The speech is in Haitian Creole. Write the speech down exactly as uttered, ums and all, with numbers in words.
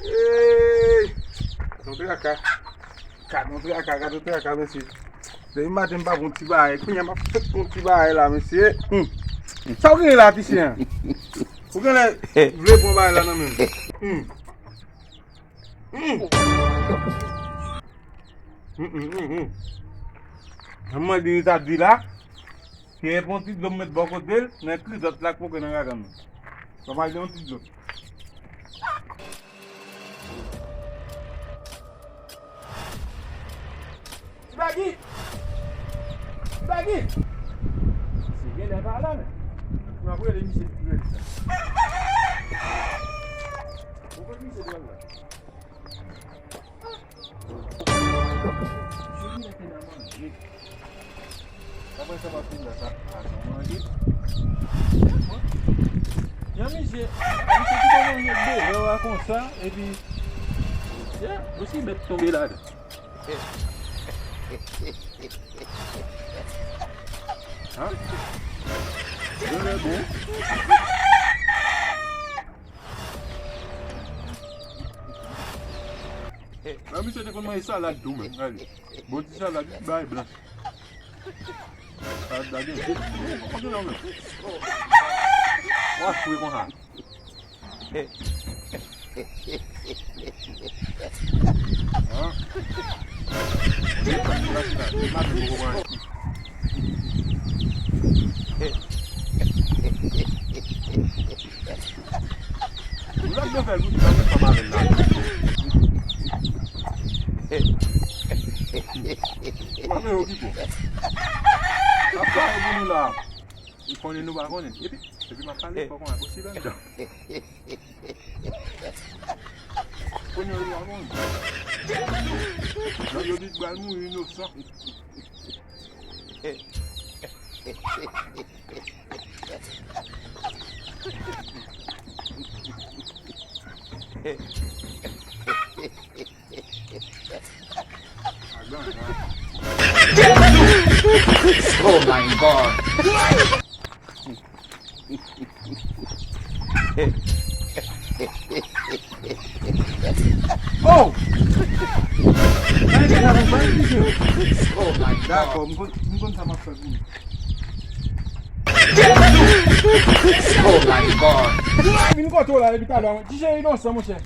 Hey! Gade yon traka. Gade yon traka, gade yon traka, mesye. Depi maten m pa pran ti bagay. Kounye a m ap fèk pran ti bagay la, mesye. Hmm. Sa w genyen la, ti chen an? Ou genlè vle pran bagay la nan men m. Hmm. Hmm. Hmm, hmm, hmm, hmm. Jan m mande li ta di la. Pierre pran ti dlo m met bò kote l, nan krizòt la k poko nan gagann nan. Sa pral gen yon ti dlo. Ti Bagi! Ti Bagi! Misye genlè pa la, men. M ap rele misye pou rele sa. Ou kote misye pral la? Misye genlè te nan manje. Apre sa, pa fin la sa, a sa manje. Yon misye, misye ki pa manje deyò a konsa, epi, ya, osi mèt tonbe ladan. Ha? Genlè bon. Nan misye te konn manje salad tou menm, gade. Bon ti salad, bay blanch. Salad la gen. Kote nan men? W a chwe konsa. An? Ou di sa, sa, sa, sa, sa, sa, sa, sa, Ou lòt de fè l pou di sa, fè fanm avè l la. Ou pa gen okipe w. Ap pale pou nou la. Ou konnen nou pa konnen. Epi, epi m ap pale fò konn ak osi lè m dan. Konnen nou pa konnen. Nan yo di pral mouri inosan. Oh my God. Oh! Ay, gade sa, gade sa. Oh my God. Dakò, m konn, m konn sa m ap fè pou nou. Oh my God. Vin kote w la depi talè. Ti chen inosan, monchè.